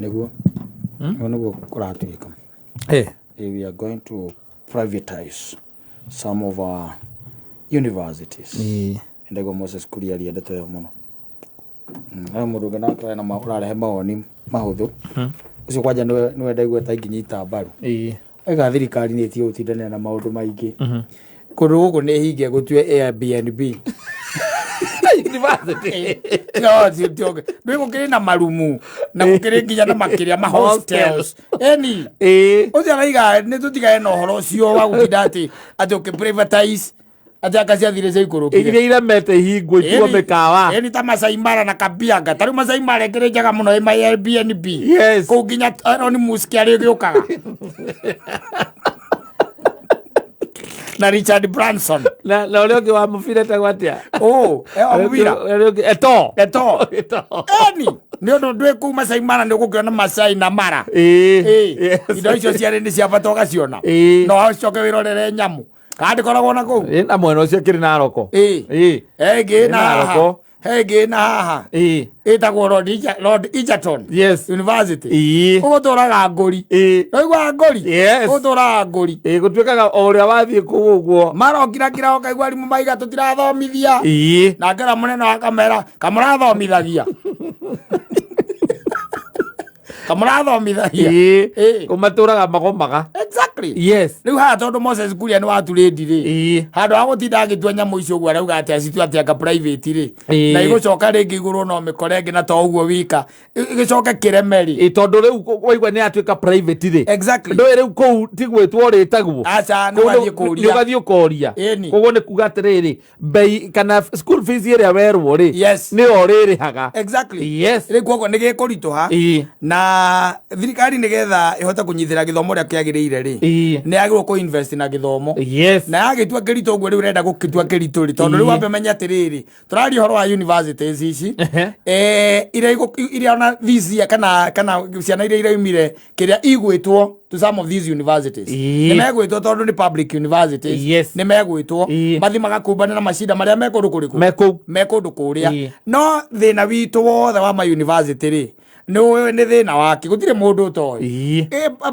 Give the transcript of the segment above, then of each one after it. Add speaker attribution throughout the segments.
Speaker 1: Nĩguo ũguo nĩguo kũratuĩka. We are going to privatize some of our universities. Ndaigua Moses Kuria aria ndeto ĩyo mũno. He mũndũ ũngĩ nake wena ũrarehe mawoni mahũthũ. Ũcio kwanja nĩwe ndaigua ta ingĩnyita mbaru. Aiga thirikari nĩ ĩtige gũtindanĩra na maũndũ maingĩ. Kũndũ gũkũ nĩ hinge gũtue Airbnb.
Speaker 2: University.
Speaker 1: No, ndwĩ gũkĩrĩ na marumu na gũkĩrĩ nginya na makĩria ma hostels. Eni ũcio araiga nĩ tũtigane na ũhoro ũcio wa gũtinda atĩ atĩ ũkĩ privatize atĩ anga ciathire ciaikũrũkire.
Speaker 2: Iria iremete ihingwo ituo mĩkawa.
Speaker 1: Ĩni ta Masai Mara na Kabianga. Ta rĩu Masai Mara ĩkĩrĩ njega mũno ĩ ma Airbnb.
Speaker 2: Yes.
Speaker 1: Kũu nginya Elon Musk arĩ gĩũkaga. Na Richard Branson.
Speaker 2: Na ũrĩa ũngĩ wa mũbira etagwo atĩa?
Speaker 1: Oh, wa mũbira.
Speaker 2: Ũrĩa ũngĩ Eto'o.
Speaker 1: Eto'o.
Speaker 2: Eto'o.
Speaker 1: Eni, nĩ ũndũ ndwĩ kũu Masai Mara nĩ ũgũkĩona Masai na Mara.
Speaker 2: Yes.
Speaker 1: Indo icio ciarĩ nĩ cia bata ũgaciona. No ũcoke wĩrorere nyamũ. Kana ndĩkoragwo na kũu.
Speaker 2: Na mwena ũcio kĩrĩ na roko.
Speaker 1: Ĩngĩ na
Speaker 2: Ĩ, na
Speaker 1: haha.
Speaker 2: Naroko.
Speaker 1: He ĩngĩ na haha. Ĩtagwo Lord Egerton University. Ũgũtũraga ngũri. Ũiguaga ngũri?
Speaker 2: Yes.
Speaker 1: Ũgũtũraga ngũri.
Speaker 2: Gũtuĩkaga o ũrĩa wathiĩ kũu ũguo.
Speaker 1: Marokira kira ũkaigua arimũ maiga tũtirathomithia. Na ngera mũnene wa kamera kamũrathomithagia. Kamũrathomithagia.
Speaker 2: Kũmatũraga magomaga.
Speaker 1: Exactly.
Speaker 2: Yes.
Speaker 1: Rĩu haha tondũ Moses Kuria nĩ waturĩndi rĩ. Handũ ha gũtinda agĩtua nyamũ icio ũguo arauga atĩ acitua atĩ anga private rĩ. Na igũcoka rĩngĩ igũrũ no mĩkore ĩngĩ na to ũguo wika. Gĩcoke kĩreme rĩ.
Speaker 2: Tondũ rĩu waigua nĩ yatuĩka private rĩ.
Speaker 1: Exactly.
Speaker 2: Ndũĩ rĩu kũu ti gwĩtwo ũrĩtagwo.
Speaker 1: Aca, nĩ ũgathiĩ kũũria.
Speaker 2: Nĩ ũgathiĩ ũkoria.
Speaker 1: Ĩni.
Speaker 2: Koguo nĩ kuga atĩrĩrĩ, mbei kana school fees ĩrĩa werwo rĩ.
Speaker 1: Yes.
Speaker 2: Nĩyo ũrĩrĩhaga.
Speaker 1: Exactly.
Speaker 2: Yes.
Speaker 1: Rĩu koguo nĩ gĩkũritũha. Na thirikari nĩgetha ĩhote kũnyitĩra gĩthomo ũrĩa kĩagĩrĩire rĩ. Nĩ yagĩrĩirwo kũ invest na gĩthomo.
Speaker 2: Yes.
Speaker 1: Na yagĩtua kĩritũ ũguo rĩu ũrenda gũkĩtua kĩritũ rĩ tondũ rĩu wambe menye atĩrĩrĩ tũraria ũhoro wa universities ici. Iria ona this year kana ciana iria iraumire kĩrĩa igwĩtwo to some of these universities. Nĩ megwĩtwo tondũ nĩ public universities.
Speaker 2: Yes.
Speaker 1: Nĩ megwĩtwo mathi magakumbana na macinda marĩa me kũndũ kũrĩkũ?
Speaker 2: Me kũu.
Speaker 1: Me kũndũ kũrĩa. No thĩna witũ wothe wa ma university rĩ nĩ nĩ thĩna wake gũtirĩ mũndũ ũtoĩ.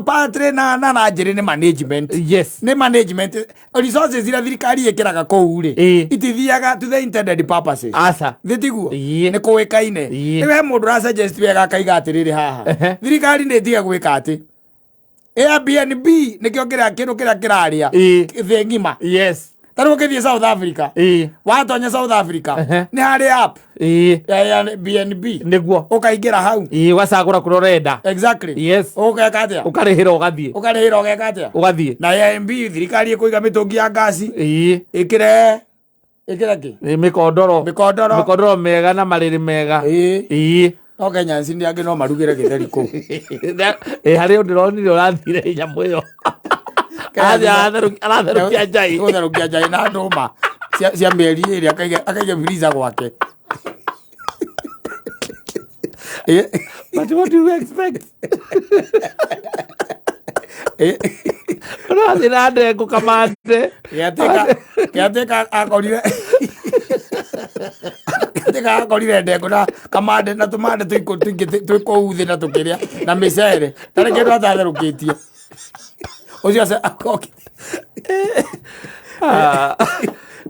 Speaker 1: Partly na na njĩrĩ nĩ management.
Speaker 2: Yes.
Speaker 1: Nĩ management resources iria thirikari ĩkĩraga kũu rĩ itithiaga to the intended purposes.
Speaker 2: Aca.
Speaker 1: Thĩ tiguo? Nĩ kũĩkaine. Rĩu he mũndũ ũra suggest wega akaiga atĩrĩrĩ haha. Thirikari nĩ ĩtige gwĩka atĩ Airbnb nĩkĩo kĩrĩa kĩndũ kĩrĩa kĩrarĩa thĩ ng'ima.
Speaker 2: Yes.
Speaker 1: Ta rĩu ũkĩthiĩ South Africa. Watonya South Africa nĩ harĩ app ya Airbnb.
Speaker 2: Nĩguo.
Speaker 1: Ũkaingĩra hau.
Speaker 2: Ũgacagũra kũrĩa ũrenda.
Speaker 1: Exactly.
Speaker 2: Yes.
Speaker 1: Ũgeka atĩa?
Speaker 2: Ũkarĩhĩra ũgathiĩ.
Speaker 1: Ũkarĩhĩra ũgeka atĩa?
Speaker 2: Ũgathiĩ.
Speaker 1: Na Airbnb thirikari ĩkũiga mĩtũngi ya ngasi. Ĩkĩre ĩkĩre kĩ?
Speaker 2: Nĩ mĩkondoro.
Speaker 1: Mĩkondoro.
Speaker 2: Mĩkondoro mĩega na marĩrĩ mega.
Speaker 1: No Kenyans nĩ angĩ no marugĩre gĩtheri kũu.
Speaker 2: Harĩ ũndũ ndĩronire ũrathire nyamũ ĩyo. Aratherũkia njai.
Speaker 1: Gũtherũkia njai na ndũma cia mĩeri ĩrĩ akaige freezer gwake.
Speaker 2: But what do you expect? Ũrathiĩ na ndengũ kamande.
Speaker 1: Gĩatĩka akorire Gĩatĩka akorire ndengũ na kamande na tũmande tũingĩ twĩ kũu thĩ na tũkĩrĩa na mĩcere. Tarĩ kĩndũ atatherũkĩtie. Ũcio akoki.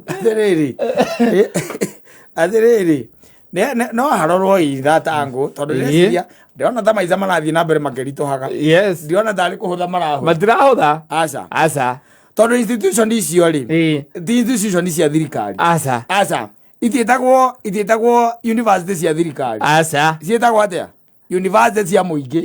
Speaker 1: Atĩrĩrĩ. Atĩrĩrĩ. No harorwo in that angle tondũ ndĩreciria ndĩrona ta maica marathiĩ na mbere makĩritũhaga.
Speaker 2: Yes.
Speaker 1: Ndĩrona tarĩ kũhũtha marahũtha.
Speaker 2: Matirahũtha.
Speaker 1: Aca.
Speaker 2: Aca.
Speaker 1: Tondũ institution icio rĩ ti institution cia thirikari.
Speaker 2: Aca.
Speaker 1: Aca. Itiĩtagwo university cia thirikari.
Speaker 2: Aca.
Speaker 1: Ciĩtagwo atĩa? University cia mũingĩ.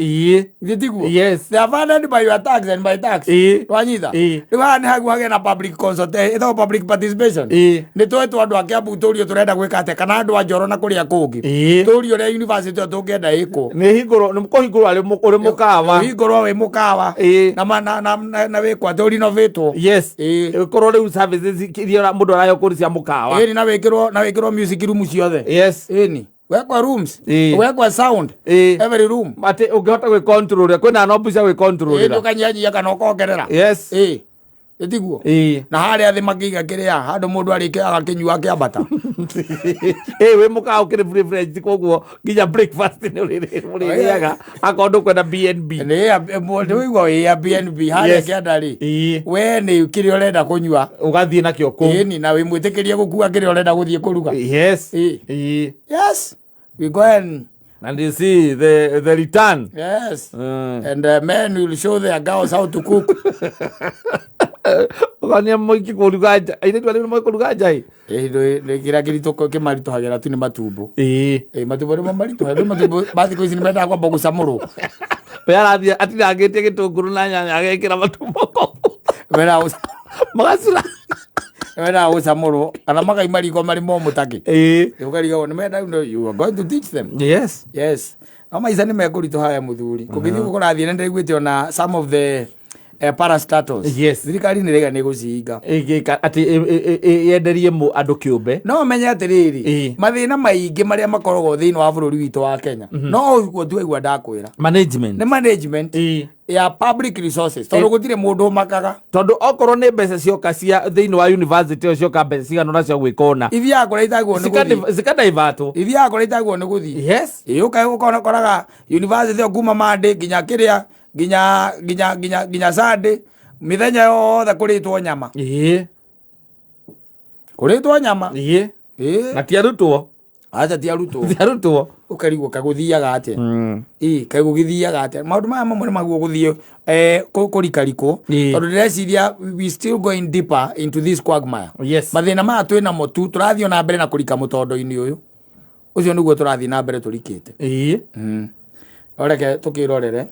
Speaker 1: Githĩ tiguo?
Speaker 2: Yes.
Speaker 1: They are funded by your tax and my tax. Wanyita? Rĩu haha nĩ haguo hagĩe na public consultation, ĩtagwo public participation. Nĩ twetwo andũ a Kiambu tũrio tũrenda gwĩka atĩa kana andũ a Njoro na kũrĩa kũngĩ. Tũrio ũrĩa university ĩyo tũngĩenda ĩkwo.
Speaker 2: Nĩ hingũrwo, nĩ kũhingũrwo arĩ ũrĩ mũkawa.
Speaker 1: Ũhingũrwo wĩ mũkawa. Na wĩkwo atĩ ũrinovatwo.
Speaker 2: Yes. Ĩkorwo rĩu services iria mũndũ araheo kũrĩ cia mũkawa.
Speaker 1: Ĩni na wĩkĩrwo music room ciothe.
Speaker 2: Yes.
Speaker 1: Ĩni. Wekwa rooms. Wekwa sound. Every room.
Speaker 2: Atĩ ũngĩhota gwĩ control kwĩna knob cia gwĩ control.
Speaker 1: Ndũkanyihanyihia kana ũkongerera.
Speaker 2: Yes.
Speaker 1: Ĩtiguo?
Speaker 2: Ĩĩ.
Speaker 1: Na harĩa thĩ makĩiga kĩrĩa handũ mũndũ arĩke agakĩnyua akĩambata.
Speaker 2: Ĩ wĩ mũkawa ũkĩrĩ privileged, koguo nginya breakfast nĩ ũrĩrĩaga akorwo ndũkwenda BNB.
Speaker 1: Nĩ nĩwĩigua wĩ Airbnb harĩa kĩanda rĩ, we nĩ kĩrĩa ũrenda kũnyua.
Speaker 2: Ũgathiĩ nakĩo kũu.
Speaker 1: Ĩni na wĩmwĩtĩkĩrie gũkua kĩrĩa ũrenda gũthiĩ kũruga.
Speaker 2: Yes.
Speaker 1: Ĩĩ. Yes, we go and
Speaker 2: And you see the return.
Speaker 1: Yes. And men will show their girls how to cook.
Speaker 2: Ũkonia mũingĩ kũruga nja, airĩtu arĩa nĩ kũruga nja ĩ.
Speaker 1: Ĩ kĩrĩa kĩritũ kĩmaritũhagĩra tu nĩ matumbo.
Speaker 2: Ĩĩ.
Speaker 1: Ĩ matumbo nĩmo maritũha, rĩu matumbo ma thikũ ici nĩ mendaga kwamba gũcamũrwo.
Speaker 2: We arathiĩ atinangĩtie gĩtũngũrũ na nyanya, agekĩra matumbo kũu.
Speaker 1: Mendaga
Speaker 2: Magacura.
Speaker 1: Mendaga gũcamũrwo kana makaima riko marĩ momũ takĩ.
Speaker 2: Ĩĩ.
Speaker 1: Ũkarigagwo nĩ menda, you are going to teach them.
Speaker 2: Yes.
Speaker 1: Yes, no maica nĩ mekũritũha we mũthuri kũngĩthiĩ ũguo kũrathiĩ. Nĩ ndĩraiguĩte ona some of the parastatals, thirikari nĩ rĩga nĩ gũcihinga.
Speaker 2: Ĩngĩka atĩ yenderie andũ kĩũmbe.
Speaker 1: No menye atĩrĩrĩ, mathĩna maingĩ marĩa makoragwo thĩinĩ wa bũrũri witũ wa Kenya, no ũguo tu waigua ndakwĩra,
Speaker 2: management.
Speaker 1: Nĩ management ya public resources, tondũ gũtirĩ mũndũ ũmakaga.
Speaker 2: Tondũ okorwo nĩ mbeca cioka cia thĩinĩ wa university ĩyo, cioka mbeca cigana ũna cia gwĩka ũna,
Speaker 1: ithiaga kũrĩa itagwo nĩ gũthiĩ.
Speaker 2: Cikadaivatwo.
Speaker 1: Ithiaga kũrĩa itagwo nĩ gũthiĩ. Ĩ ũka ũkoraga university ĩyo kuma Monday nginya kĩrĩa nginya Sunday, mĩthenya yothe kũrĩtwo nyama. Kũrĩtwo nyama. Ĩ.
Speaker 2: Na ti arutwo.
Speaker 1: Aca, ti arutwo.
Speaker 2: Ti arutwo.
Speaker 1: Ũkarigwo kagũthiaga atĩa. Ĩ kaĩ gũgĩthiaga atĩa? Maũndũ maya mamwe nĩ maguo gũthiĩ kũrikarikwo, tondũ ndĩreciria we still going deeper into this quagmire. Mathĩna maya twĩ namo tu, tũrathiĩ na mbere na kũrika mũtondo-inĩ ũyũ. Ũcio nĩguo tũrathiĩ na mbere tũrikĩte. No reke tũkĩrorere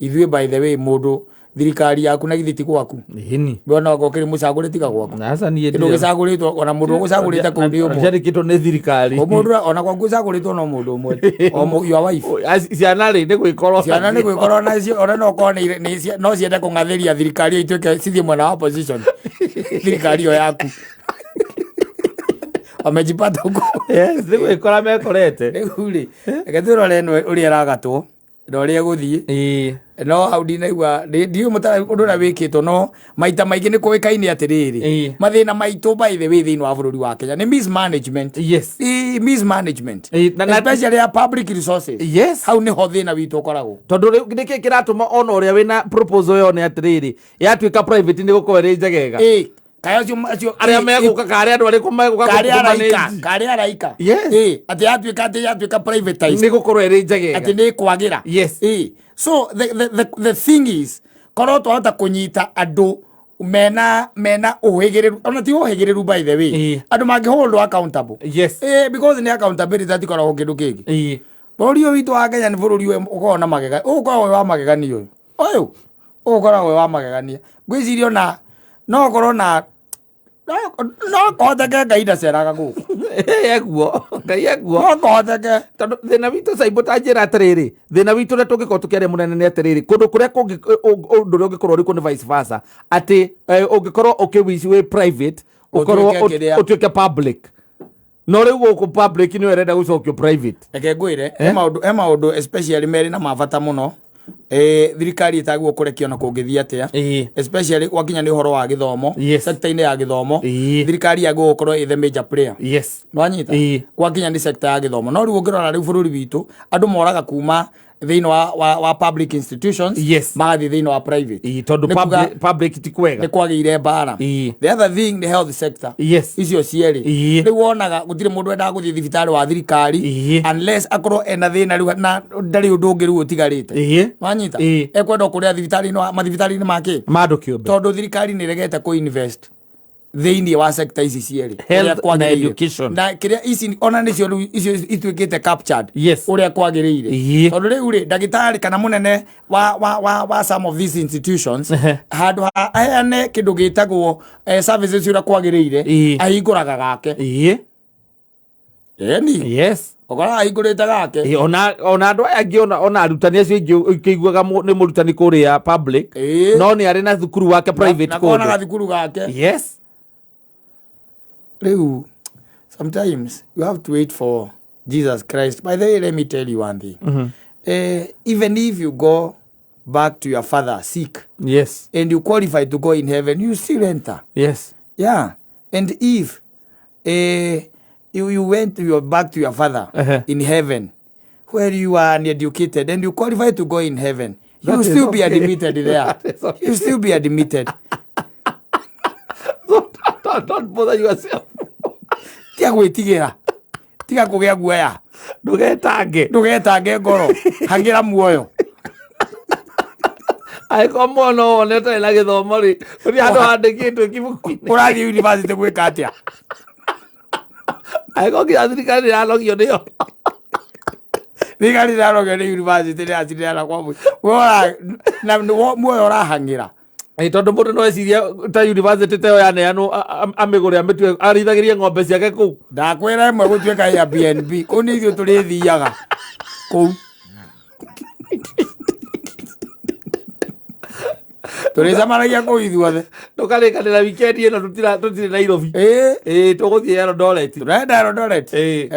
Speaker 1: ithuĩ. By the way, mũndũ thirikari yaku na githĩ ti gwaku?
Speaker 2: Ĩni.
Speaker 1: Wona okorwo kĩrĩ mũcagũre, tiga gwaku.
Speaker 2: Aca, niĩ
Speaker 1: kĩndũ gĩcagũrĩtwo, ona mũndũ ũgũcagũrĩte kũu nĩ ũmwe.
Speaker 2: Ciandĩkĩtwo nĩ thirikari.
Speaker 1: O mũndũ, ona gwaku ũcagũrĩtwo no mũndũ ũmwe, o your wife.
Speaker 2: Ciana rĩ, nĩ gwĩkorwo.
Speaker 1: Ciana nĩ gwĩkorwo nacio, ona no korwo no ciende kũng'athĩria thirikari ĩyo ituĩke cithiĩ mwena wa opposition. Thirikari ĩyo yaku wamejipata huko.
Speaker 2: Yes, nĩ gwĩkora mekorete.
Speaker 1: Rĩu rĩ, reke twĩrore ĩno ũrĩa ĩragatwo na ũrĩa ĩgũthiĩ. No hau ndinaigua, ndiũĩ ũndũ ũrĩa wĩkĩtwo, no maita maingĩ nĩ kũĩkaine atĩrĩrĩ, mathĩna maitũ, by the way, thĩinĩ wa bũrũri wa Kenya nĩ mismanagement. Ĩ, mismanagement, especially ya public resources. Hau nĩho thĩna witũ ũkoragwo.
Speaker 2: Tondũ rĩu nĩkĩ kĩratũma ona ũrĩa wĩna proposal ĩyo nĩ atĩrĩrĩ, yatuĩka private nĩ gũkorwo ĩrĩ njegega.
Speaker 1: Ĩ kaĩ acio acio
Speaker 2: Arĩa megũka, karĩa andũ arĩkũ megũka
Speaker 1: karĩa araika
Speaker 2: kũmanage?
Speaker 1: Karĩa araika.
Speaker 2: Yes.
Speaker 1: Ĩ atĩ yatuĩka privatized,
Speaker 2: nĩ gũkorwo ĩrĩ njegega.
Speaker 1: Atĩ nĩ kwagĩra. Ĩ so the thing is, korwo twahota kũnyita andũ mena ũhĩgĩrĩru, ona ti ũhĩgĩrĩru, by the way, andũ mangĩhold accountable. Ĩ because nĩ accountability, atikoragwo kĩndũ kĩngĩ. Bũrũri ũyũ witũ wa Kenya nĩ bũrũri ũyũ ũkoragwo na magega, ũyũ ũkoragwo wĩ wa magegania, ũyũ ũkoragwo wĩ wa magegania. Ngwĩciria ona no ũkorwo na no kũhoteke Ngai ndaceraga gũkũ.
Speaker 2: Eguo Ngai eguo.
Speaker 1: No kũhoteke.
Speaker 2: Tondũ thĩna witũ caimbo, ta njĩra atĩrĩrĩ, thĩna witũ ũrĩa tũngĩkorwo tũkĩaria mũnene nĩ atĩrĩrĩ, kũndũ kũrĩa kũngĩ ũndũ ũrĩa ũngĩkorwo ũrĩ kuo nĩ vice versa, atĩ ũngĩkorwo ũkĩwici wĩ private, ũkorwo
Speaker 1: ũtuĩke kĩrĩa.
Speaker 2: Ũtuĩke public, no rĩu gũkũ public nĩyo ĩrenda gũcokio private.
Speaker 1: Reke ngwĩre, he maũndũ especially merĩ na mabata mũno, thirikari ĩtagwo kũrekio na kũngĩthiĩ atĩa, especially gwakinya nĩ ũhoro wa gĩthomo, sector-inĩ ya gĩthomo, thirikari yagĩrĩirwo gũkorwo ĩ the major player. Nwanyita? Gwakinya nĩ sector ya gĩthomo, no rĩu ũngĩrora rĩu bũrũri witũ, andũ moraga kuma thĩinĩ wa public institutions, magathiĩ thĩinĩ wa private.
Speaker 2: Tondũ
Speaker 1: Nĩ kuga-
Speaker 2: public ti kwega.
Speaker 1: Nĩ kwagĩire mbara. The other thing nĩ health sector. Icio cierĩ. Rĩu wonaga gũtirĩ mũndũ wendaga gũthiĩ thibitarĩ wa thirikari, unless akorwo ena thĩna rĩu na ndarĩ ũndũ ũngĩ rĩu ũtigarĩte. Wanyita? Ekwenda kũrĩa thibitarĩ-inĩ mathibitarĩ-inĩ makĩ
Speaker 2: ma andũ kĩũmbe.
Speaker 1: Tondũ thirikari nĩ ĩregete kũ invest thĩinĩ wa sector ici cierĩ
Speaker 2: Health
Speaker 1: ũrĩa kwagĩrĩire.
Speaker 2: Na education.
Speaker 1: Na kĩrĩa ici ona nĩcio rĩu icio ituĩkĩte captured ũrĩa kwagĩrĩire. Tondũ rĩu rĩ, ndagĩtarĩ kana mũnene wa some of these institutions, handũ ha aheane kĩndũ gĩtagwo services ũrĩa kwagĩrĩire, ahingũraga gake. Ĩni. Ũkoraga ahingũrĩte gake.
Speaker 2: Ĩĩ, ona andũ aya angĩ, ona arutani acio aingĩ ũkĩiguaga nĩ mũrutani kũrĩa public, no nĩ arĩ na thukuru wake private
Speaker 1: na kona
Speaker 2: kũndũ.
Speaker 1: Gathukuru gake. Rĩu sometimes you have to wait for Jesus Christ. By the way, let me tell you one thing. Even if you go back to your father sick
Speaker 2: Yes.
Speaker 1: and you qualify to go in heaven, you still enter.
Speaker 2: Yes.
Speaker 1: Yeah. And if you went back to your father in heaven, where you are uneducated and you qualify to go in heaven, you
Speaker 2: That
Speaker 1: will
Speaker 2: is
Speaker 1: still be
Speaker 2: okay.
Speaker 1: admitted there.
Speaker 2: That is okay.
Speaker 1: You still be admitted.
Speaker 2: So don't bother yourself.
Speaker 1: Tiga gwĩtigĩra, tiga kũgĩa guoya,
Speaker 2: Ndũgetange.
Speaker 1: Ndũgetange ngoro, hangĩra muoyo.
Speaker 2: Angĩkorwo mwana wone ũtarĩ na gĩthomo rĩ, gũtirĩ handũ handĩkĩtwo kibuku-inĩ.
Speaker 1: Ũrathiĩ university gwĩka atĩa?
Speaker 2: Angĩkorwo nginya thirikari nĩranogio nĩyo.
Speaker 1: Thirikari nĩranogio nĩ university nĩracineana kwa mũciĩ. We ũra- na muoyo ũrahang'ĩra.
Speaker 2: Ĩ, tondũ mũndũ no ecirie ta university ta ĩyo yaneanwo amĩgũre amĩtue arĩithagĩrie ng'ombe ciake kũu.
Speaker 1: Ndakwĩra ĩmwe gũtuĩka Airbnb, kũu nĩ ithuĩ tũrĩthiaga kũu. Tũrĩcemanagia kũu ithuothe.
Speaker 2: Tũkarĩkanĩra weekend ĩno tũtirĩ Nairobi.
Speaker 1: Ĩ.
Speaker 2: Ĩ, tũgũthiĩ Eldoret.
Speaker 1: Tũrenda Eldoret.
Speaker 2: Ĩ.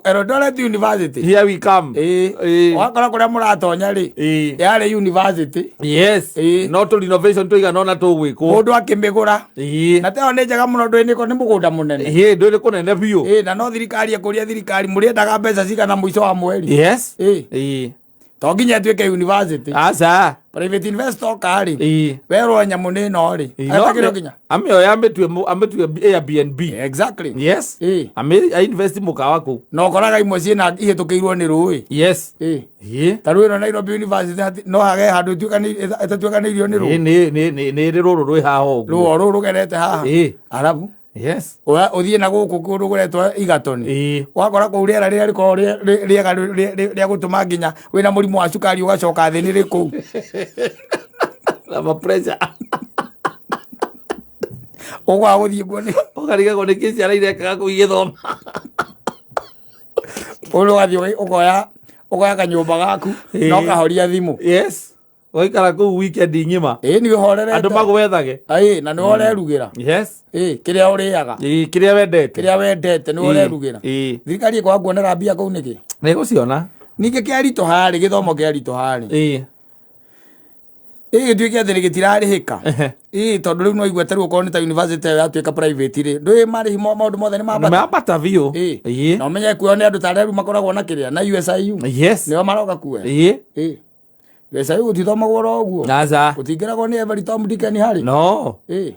Speaker 1: Eldoret University.
Speaker 2: Here we come.
Speaker 1: Ĩ.
Speaker 2: Ĩ.
Speaker 1: Wakora kũrĩa mũratonya rĩ,
Speaker 2: Ĩ.
Speaker 1: yarĩ university.
Speaker 2: Yes.
Speaker 1: Ĩ.
Speaker 2: No tũ renovation tũigana ũna tũgwĩkwo.
Speaker 1: Mũndũ akĩmĩgũra.
Speaker 2: Ĩ.
Speaker 1: Na teo nĩ njega mũno ndũĩ nĩ mũgũnda mũnene.
Speaker 2: Ĩ, ndũĩ nĩ kũnene biũ.
Speaker 1: Ĩ, na no thirikari ĩkũria thirikari mũrĩendaga mbeca cigana mũico wa mweri.
Speaker 2: Yes.
Speaker 1: Ĩ.
Speaker 2: Ĩ.
Speaker 1: To nginya ĩtuĩke university.
Speaker 2: Aca.
Speaker 1: Private investor oka rĩ,
Speaker 2: Ĩ.
Speaker 1: werwo nyamũ nĩ ĩno rĩ,
Speaker 2: Ĩ, no
Speaker 1: etagĩrwo nginya.
Speaker 2: Amĩoya amĩtue Airbnb.
Speaker 1: Exactly.
Speaker 2: Yes.
Speaker 1: Ĩ.
Speaker 2: Invest mũkawa kũu.
Speaker 1: Na ũkoraga imwe ciĩna ihĩtũkĩirwo nĩ rũĩ.
Speaker 2: Yes.
Speaker 1: Ĩ.
Speaker 2: Ĩ.
Speaker 1: Ta rũĩ rwa Nairobi University no hage handũ ĩtatuĩkanĩirio nĩ
Speaker 2: Ĩ,
Speaker 1: rũĩ.
Speaker 2: nĩ rĩ rũrũ rwĩ haha ũguo.
Speaker 1: Rũo rũu rũgerete haha.
Speaker 2: Ĩ.
Speaker 1: Arabu.
Speaker 2: Yes.
Speaker 1: Ũthiĩ na gũkũ kũndũ kũretwo Egerton.
Speaker 2: Ĩ.
Speaker 1: Wakora kũu rĩera rĩrĩa rĩkoragwo rĩega rĩa gũtũma nginya wĩna mũrimũ wa cukari ũgacoka thĩ nĩ rĩ kũu.
Speaker 2: Na ma pressure.
Speaker 1: Ũkwaga gũthiĩ kuo nĩ
Speaker 2: Ũkarigagwo nĩ kĩ ciana irekaga kũu igĩthoma.
Speaker 1: Ũndũ ũgathiĩ ũkoya kanyũmba gaku
Speaker 2: Ĩ.
Speaker 1: na ũkahoria thimũ.
Speaker 2: Yes. Ũgaikara kũu weekend ng'ima.
Speaker 1: Ĩ, nĩ ũhorerete.
Speaker 2: Andũ magwethage.
Speaker 1: Ĩ, na nĩ ũrerugĩra.
Speaker 2: Yes.
Speaker 1: Ĩ, kĩrĩa ũrĩaga.
Speaker 2: Ĩ, kĩrĩa wendete.
Speaker 1: Kĩrĩa wendete nĩ ũrerugĩra.
Speaker 2: Ĩ.
Speaker 1: Thirikari ĩkwaga kuonera mbia kũu nĩkĩ?
Speaker 2: Nĩ ĩgũciona.
Speaker 1: Ningĩ kĩaritũha rĩ, gĩthomo kĩaritũha rĩ.
Speaker 2: Ĩ.
Speaker 1: Ĩ, gĩtuĩke atĩ gĩtirarĩhĩka.
Speaker 2: Ehe.
Speaker 1: Ĩ, tondũ rĩu no igue ta rĩu okorwo nĩ ta university ĩyo yatuĩka private rĩ, ndũĩ marĩhi maũndũ mothe nĩ mambata.
Speaker 2: Mambata biũ.
Speaker 1: Ĩ.
Speaker 2: Ĩ.
Speaker 1: Na ũmenye kuoywo nĩ andũ ta arĩa rĩu makoragwo na kĩrĩa, na USIU.
Speaker 2: Yes.
Speaker 1: Nĩo maroka kuoya.
Speaker 2: Ĩ.
Speaker 1: Ĩ. USIU gũtithomagwo oro ũguo.
Speaker 2: Aca.
Speaker 1: Gũtingĩragwo nĩ every Tom, Dick and Harry.
Speaker 2: No.
Speaker 1: Ĩ.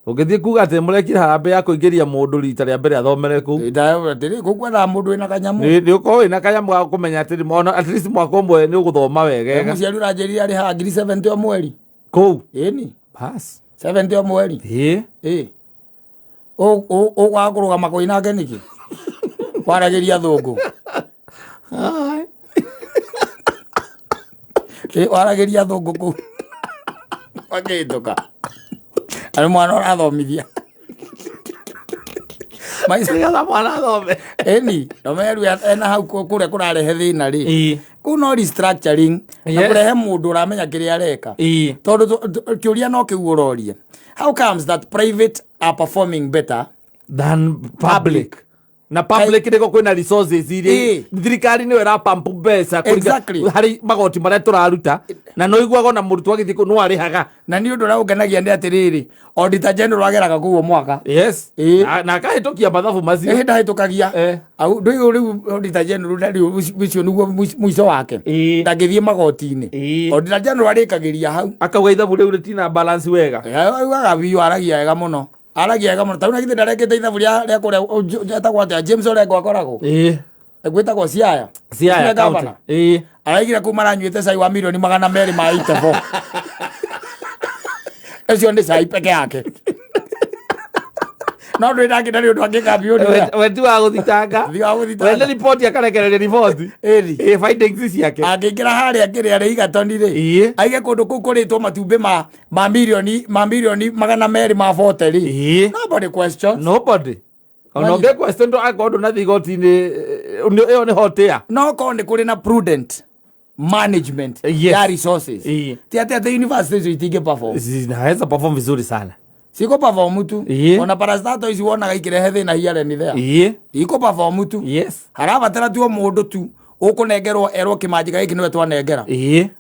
Speaker 2: Ũngĩthiĩ kuga atĩ mũrekire harambee ya kũingĩria mũndũ rita rĩa mbere athomere kũu.
Speaker 1: Ĩ, atĩrĩ, kũu kwethaga mũndũ wĩna kanyamũ.
Speaker 2: Nĩ ũkorwo wĩna kanyamũ ga kũmenya atĩrĩ, ona at least mwaka ũmwe nĩ ũgũthoma wegega.
Speaker 1: Mũciari ũranjĩrire arĩhaga ngiri 70 o mweri.
Speaker 2: Kũu.
Speaker 1: Ĩni.
Speaker 2: Bas.
Speaker 1: 70 o mweri.
Speaker 2: Ĩ.
Speaker 1: Ĩ. Ũkwaga kũrũgama kũi nake nĩkĩ? Waragĩria thũngũ.
Speaker 2: Ai.
Speaker 1: Ĩ, waragĩria thũngũ kũu. Makĩhĩtũka. Arĩ mwana ũrathomithia. Maica.
Speaker 2: Nĩgetha mwana athome.
Speaker 1: Ĩni, no meru ena hau kũrĩa kũrarehe thĩna rĩ.
Speaker 2: Ĩ.
Speaker 1: Kũu no restructuring na
Speaker 2: Yes.
Speaker 1: kũrehe mũndũ ũramenya kĩrĩa areka.
Speaker 2: Ĩ.
Speaker 1: Tondũ kĩũria no kĩu ũrorie. How comes that private are performing better
Speaker 2: Than public. Na public nĩko kwĩna resources iria
Speaker 1: Ĩ.
Speaker 2: thirikari nĩyo ĩrapump mbeca
Speaker 1: Exactly.
Speaker 2: harĩ magoti marĩa tũraruta na no iguaga ona mũrutwo agĩthiĩ kũu no arĩhaga.
Speaker 1: Na nĩ ũndũ ũrĩa ũngenagia nĩ atĩrĩrĩ, auditor general ageraga kũu o mwaka.
Speaker 2: Yes.
Speaker 1: Ĩ.
Speaker 2: Na akahĩtũkia mathabu macio.
Speaker 1: Ĩ, ndahĩtũkagia.
Speaker 2: Eh.
Speaker 1: Au, ndũĩ rĩu auditor general ndarĩ ũcio nĩguo mũico wake.
Speaker 2: Ĩ.
Speaker 1: Ndangĩthiĩ magoti-inĩ.
Speaker 2: Ĩ.
Speaker 1: Auditor general arĩkagĩria hau.
Speaker 2: Akauga ithabu rĩu rĩtina balance wega.
Speaker 1: Augaga biũ aragia wega mũno. Aragia wega mũno. Ta rĩu na githĩ ndarekĩte ithabu rĩa kũrĩa, etagwo atĩa? James Orengo akoragwo.
Speaker 2: Ĩ.
Speaker 1: Gwĩtagwo Siaya.
Speaker 2: Siaya
Speaker 1: Ũcio nĩ governor.
Speaker 2: county. Ĩ.
Speaker 1: Araigire kũu maranyuĩte cai wa mirioni magana merĩ ma 84. Ũcio nĩ cai peke yake. No ndũĩ ndangĩ ndarĩ ũndũ angĩka biũ nĩ ũrĩa.
Speaker 2: We ti wa gũthitanga.
Speaker 1: Ti wa gũthitanga.
Speaker 2: We nĩ riboti akarekereria riboti.
Speaker 1: Ĩni.
Speaker 2: Ĩ, findings ciake.
Speaker 1: Angĩingĩra harĩa kĩrĩa rĩ Egerton rĩ.
Speaker 2: Ĩ.
Speaker 1: Aige kũndũ kũu kũrĩtwo matumbĩ ma mirioni magana merĩ ma 40 rĩ.
Speaker 2: Ĩ.
Speaker 1: Nobody questions.
Speaker 2: Nobody. Ona ũngĩ question to akorwo ndũnathiĩ igoti-inĩ, ĩyo nĩ hot air.
Speaker 1: No korwo nĩ kũrĩ na prudent management
Speaker 2: Yes.
Speaker 1: ya resources.
Speaker 2: Ĩ.
Speaker 1: Ti atĩ university icio itingĩ perform.
Speaker 2: Zinaweza perform vizuri sana.
Speaker 1: Ciko perform tu.
Speaker 2: Ĩ.
Speaker 1: Ona parastato ici wonaga ikĩrehe thĩna here and there.
Speaker 2: Ĩ.
Speaker 1: Iko perform tu.
Speaker 2: Yes.
Speaker 1: Harabatara tu o mũndũ tu Ũkũnengerwo erwo kĩmanjĩka gĩkĩ nĩwe twanengera.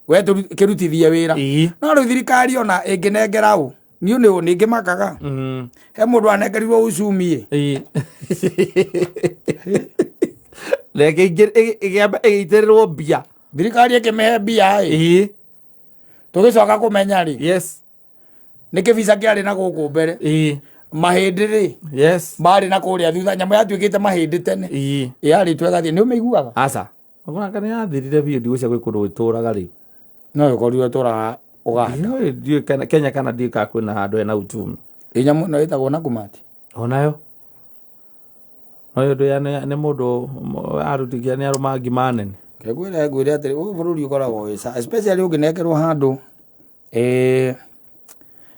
Speaker 1: We kĩrutithie wĩra. No rĩu thirikari ona ĩngĩnengera ũ, niĩ nĩ nĩngĩmakaga. He mũndũ anengerirwo uchumi ĩ.
Speaker 2: Reke ĩgĩamba ĩgĩitĩrĩrwo mbia.
Speaker 1: Thirikari ĩkĩmĩhe mbia ĩ. Tũgĩcoka kũmenya rĩ. Nĩ kĩbica kĩarĩ na gũkũ mbere. Mahĩndĩ rĩ. Marĩ na kũrĩa thutha, nyamũ yatuĩkĩte mahĩndĩ tene. Yarĩtwo ĩgathiĩ, nĩ ũmĩiguaga?
Speaker 2: Aca. Ũgũranga nĩ yathirire biũ, ndigwĩciria gwĩ kũndũ gũtũraga rĩu.
Speaker 1: No ĩkorirwo ĩtũraga Ũganda.
Speaker 2: Ndiũĩ Kenya kana ndiũĩ kana kwĩna handũ hena uchumi.
Speaker 1: Ĩ nyamũ ĩno ĩtagwo Nakumatt?
Speaker 2: Onayo. No ũndũ ya nĩ mũndũ arutithia nĩ arũma ngima nene.
Speaker 1: Ngwĩre ngwĩre atĩrĩ, ũyũ bũrũri ũkoragwo wĩ sa, especially ũngĩnengerwo handũ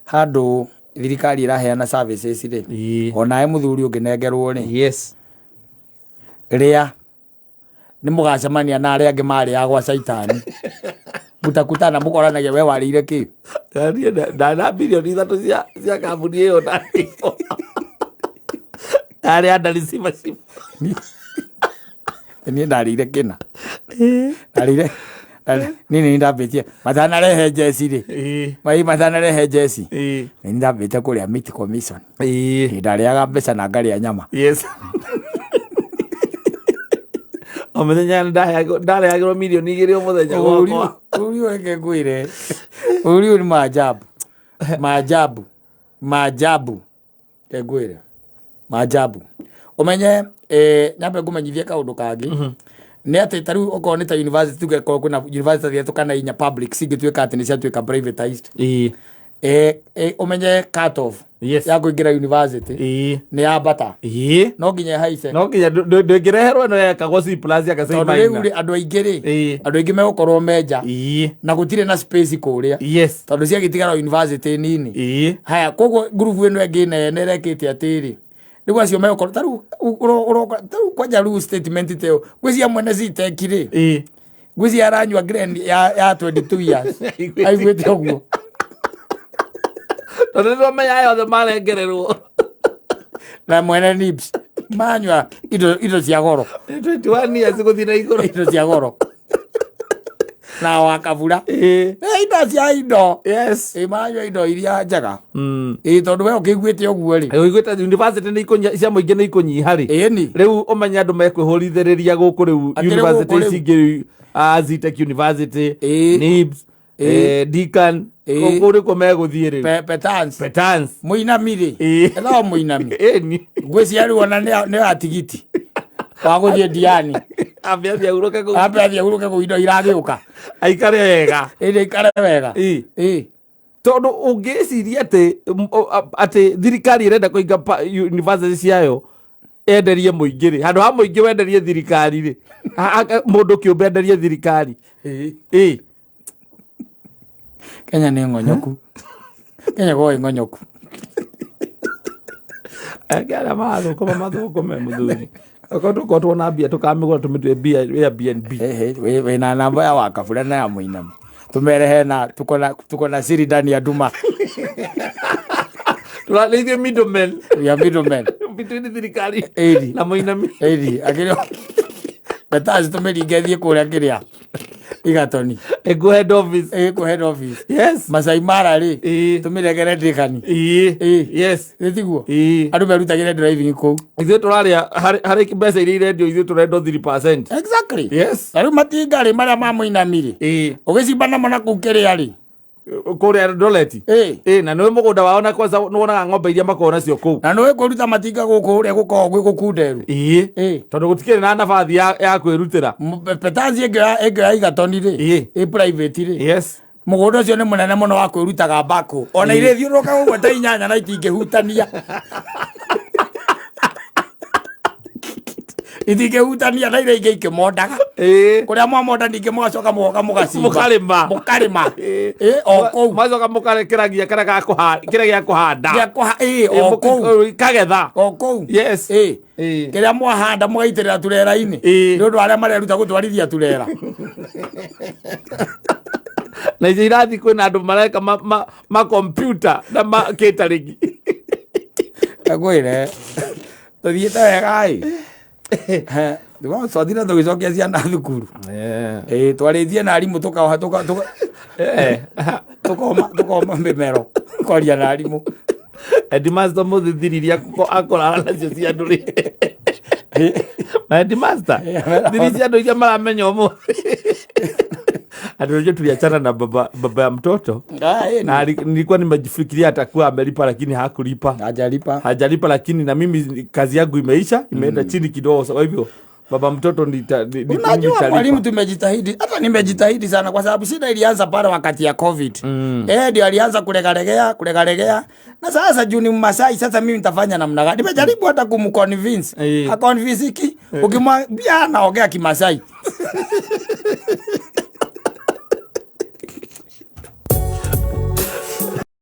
Speaker 1: handũ thirikari ĩraheana services rĩ. Onawe mũthuri ũngĩnengerwo rĩ. Rĩa nĩ mũgacemania na arĩa angĩ marĩaga gwa caitani. Mũtakutana mũkoranagia we warĩire kĩ?
Speaker 2: Niĩ ndana bilioni 3 cia kambuni ĩyo ndarĩo. Arĩa ndarĩ
Speaker 1: Niĩ ndarĩire kĩna. Ndarĩire niĩ nĩ ndambĩtie matanarehe njeci rĩ. Mai matanarehe njeci. Nĩ ndambĩte kũrĩa meat commission. Ndarĩaga mbeca na ngarĩa nyama.
Speaker 2: O mũthenya ndarehagĩrwo milioni 2 o mũthenya gwakwa.
Speaker 1: Bũrũri ũyũ reke ngwĩre. Bũrũri ũyũ nĩ maajabu. Maajabu. Maajabu. Reke ngwĩre. Maajabu. Ũmenye nyambe ngũmenyithie kaũndũ kangĩ. Nĩ atĩ ta rĩu okorwo nĩ ta university tuge korwo kwĩna university ithatũ kana inya public cingĩtuĩka atĩ nĩ ciatuĩka privatized. Ũmenye cut off ya kũingĩra university nĩ yambata. No nginya ĩhaice.
Speaker 2: No nginya ndũngĩreherwo ĩno yekagwo C plus ya C
Speaker 1: Tondũ rĩu rĩ, andũ aingĩ rĩ, andũ aingĩ megũkorwo menja. Na gũtirĩ na space kũrĩa. Tondũ ciagĩtigara university nini. Haya, koguo ngurubu ĩno ĩngĩ nene ĩrekĩte atĩrĩ. Rĩu acio megũkorwo, ta rĩu ũroka, ta rĩu kwanja rĩu statement ta ĩyo, ngwĩciria mwene Zetech rĩ, ngwĩciria aranyua Glen ya 22 years. Aiguĩte ũguo.
Speaker 2: Tondũ nĩ wamenya aya othe marengererwo.
Speaker 1: Na mwene Nibs. Manyua indo cia goro.
Speaker 2: 21 years gũthiĩ na igũrũ.
Speaker 1: Indo cia goro. Na wa kabura. Indo cia indo. Manyua indo iria njega. Tondũ we ũkĩiguĩte ũguo rĩ.
Speaker 2: Ũiguĩte university nĩ ikũnyiha, cia mũingĩ nĩ ikũnyiha rĩ.
Speaker 1: Ĩni.
Speaker 2: Rĩu ũmenye andũ mekwĩhũrithĩrĩria gũkũ rĩu
Speaker 1: Atĩrĩ
Speaker 2: university
Speaker 1: gũkũ rĩu.
Speaker 2: ici ingĩ, Zetech University, Nibs, Deakin, kũu nĩkuo megũthiĩ rĩu.
Speaker 1: Petans.
Speaker 2: Petans.
Speaker 1: Mũinami rĩ. Ethagwo mũinami.
Speaker 2: Ĩni.
Speaker 1: Ngwĩciria rĩu ona nĩ ya tigiti. Wa gũthiĩ Diani.
Speaker 2: Ambe athiĩ ahurũke kũu.
Speaker 1: Ambe athiĩ ahurũke kũu indo iragĩũka.
Speaker 2: Aikare wega.
Speaker 1: Ĩĩ, aikare wega.
Speaker 2: Tondũ ũngĩciria atĩ thirikari ĩrenda kũhinga university ciayo enderie mũingĩ rĩ, handũ ha mũingĩ wenderie thirikari rĩ, mũndũ kĩũmbe enderie thirikari.
Speaker 1: Kenya nĩ ng'onyoku. Kenya go ng'onyoku.
Speaker 2: Eke arĩa marathũkũma mathũkũme mũthuri. Okorwo tũkorwo tuona mbia tũkamĩgũra tũmĩtue mbia Airbnb.
Speaker 1: Wĩna namba ya Wakabura na ya Mũinami. Tumere hena tuko na siri ndani ya nduma.
Speaker 2: Tũrarĩ ithuĩ middlemen.
Speaker 1: We are middlemen.
Speaker 2: Between thirikari
Speaker 1: Ĩri.
Speaker 2: na Mũinami.
Speaker 1: Ĩri, akĩrĩ Betazi tũmĩringe thiĩ kũrĩa kĩrĩa. Igatoni.
Speaker 2: Ĩkũ head office.
Speaker 1: Ĩkũ head office.
Speaker 2: Yes.
Speaker 1: Masai Mara rĩ. Tũmĩregere Ndĩkani. Nĩ tiguo? Andũ merutagĩre driving kũu.
Speaker 2: Ithuĩ tũrarĩa harĩ mbeca iria irendio ithuĩ tũrendwo 3%.
Speaker 1: Exactly.
Speaker 2: Yes.
Speaker 1: Na rĩu matinga rĩ marĩa ma Mũinami rĩ. Ũgĩcimba namo na kũu kĩrĩa rĩ.
Speaker 2: Kũrĩa Eldoret. Na nĩwe mũgũnda wao na kwanza nĩwonaga ng'ombe iria makoragwo nacio kũu.
Speaker 1: Na nĩwe kũruta matinga gũkũ ũrĩa gũkoragwo gwĩ gũkunderu.
Speaker 2: Tondũ gũtikĩrĩ na nabathi ya kwĩrutĩra.
Speaker 1: Petanzi ĩngĩoya igatoni rĩ. Ĩ private rĩ. Mũgũnda ũcio nĩ mũnene mũno wa kwĩrutaga mbakũ. Ona irĩthiũrũrũka ũguo ta inyanya na itingĩhutania. Itingĩhutania na iria ingĩ ikĩmondaga. Kũrĩa mwamonda ningĩ mũgacoka mũgoka mũgacimba.
Speaker 2: Mũkarĩma.
Speaker 1: Mũkarĩma. O kũu.
Speaker 2: Mũgacoka mũkarekeragia kĩrĩa gĩa kĩrĩa gĩa kũhanda.
Speaker 1: Gĩa o kũu.
Speaker 2: Kagetha.
Speaker 1: O kũu.
Speaker 2: Yes.
Speaker 1: Kĩrĩa mwahanda mũgaitĩrĩra turera-inĩ. Nĩ ũndũ arĩa mareruta gũtwarithia turera.
Speaker 2: Na icio irathi kwĩna andũ mareka ma computer na ma catering.
Speaker 1: Ngwĩre, tũthiĩte wega ĩ. Twathire tũgĩcokia ciana thukuru. Ĩĩ, twarĩtie na arimũ tũkaoha tũkoma tũkoma mĩmero kwaria na arimũ.
Speaker 2: Headmaster mũthĩ thiri iria akũrara nacio cia andũ rĩ, ma headmaster, thiri cia andũ iria maramenya ũmũthĩ andũ rĩo tuliachana na baba ya mtoto.
Speaker 1: Ah, ĩĩ,
Speaker 2: Na nilikuwa nimejifikiria atakuwa amelipa, lakini hakulipa.
Speaker 1: Hajalipa.
Speaker 2: Hajalipa, lakini na mimi kazi yangu imeisha, imeenda chini kidogo. So kwa hivyo baba mtoto
Speaker 1: Unajua
Speaker 2: nitalipa.
Speaker 1: Mwalimu, tumejitahidi, hata nimejitahidi sana, kwa sababu shida ilianza pale wakati ya COVID. Eh, ndio alianza kulegalegea kulegalegea, na sasa juu ni Mmasai, sasa mimi nitafanya namna gani? Nimejaribu hata kumconvince, haconvinciki. Ukimwambia anaongea Kimasai.